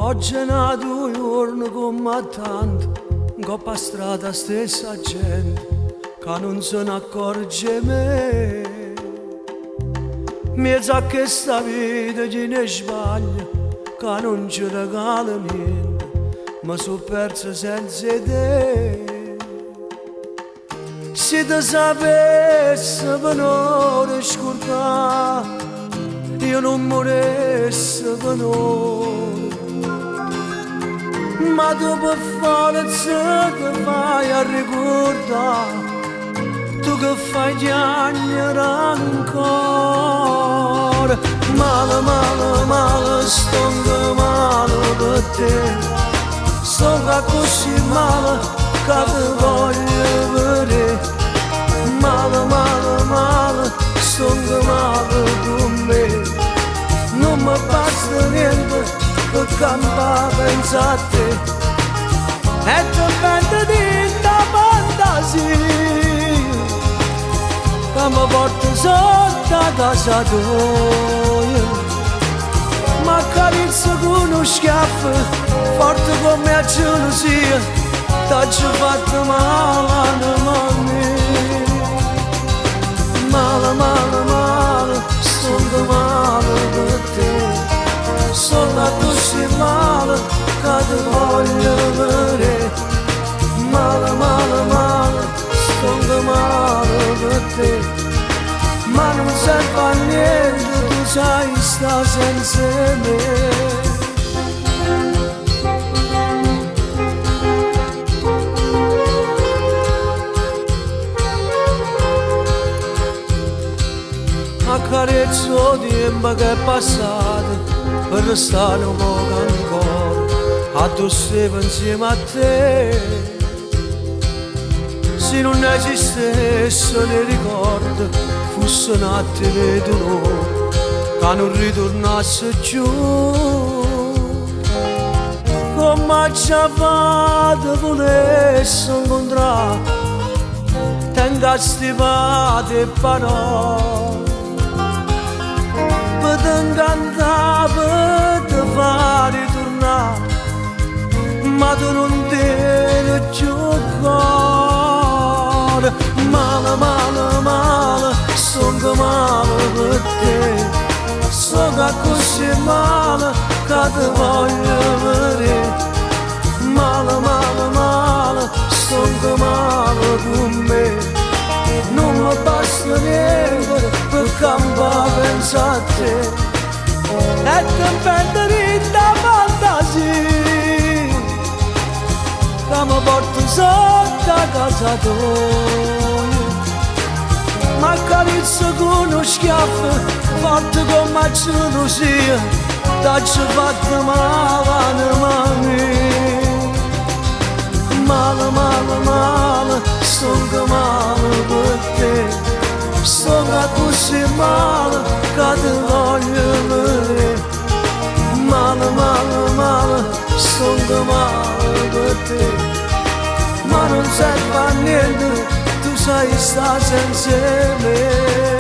Oggi è n'ato juorno comm' a tant', 'ncopp' 'a strada 'a stessa gente ca nun se n'accorge 'e me. Mmiezz' a chesta vita chien' 'e sbaglie ca nun ce regala niente, me so perzo senza 'e te. Si te sapesse pe n'ora scurdà, io nun muresse pe n'ora. Ma tu pe forza te fai arricurdà, tu che fai chiagnere ancora. Male, male, male, stongo male pe te. Stongo accussì male ca te voglio vedè. Male, male, male, stongo male cu me. Nun me basta niente pe campà penso a te. E te vento dint' 'a fantasia ca me porta sotto 'a casa toja. M'accarezza cu nu schiaffo forte comme 'a gelusia, t'aggio fatto male anema mia. Male, male, male, stongo male pe te. Stongo accussì male ca te voglio vedè. Male, male, male, stongo male pe te. Ma nun serve a niente, tu sai sta senza 'e me. Accarezzo 'o tiempo che è passato per restà nu poco ancora addò stevo 'nzieme a te. Si nun esistessero 'e ricordi, fosse un attimo 'e dolore ca nun ritornasse cchiù. Comme aggia fa te vulesse 'ncuntrà, tengo astipate 'e parole pe te 'ncantà, pe te fa riturnà, ma tu nun tiene cchiù core. Male, male, male, stongo male pe te. Stongo accussì male ca te voglio vedè. Male, male, male, stongo male cu me. Nun me basta niente pe campà penso a te. E te vento dint' 'a fantasia ca me porta sotto 'a casa toja. M'accarezza cu nu schiaffo forte comme 'a gelusia, t'aggio fatto male anema mia. Male, male, male, stongo male pe te. Stongo accussì male ca te voglio vedè. Male, male, male, stongo male pe te. Ma nun serve a niente, tu sai sta senza 'e me.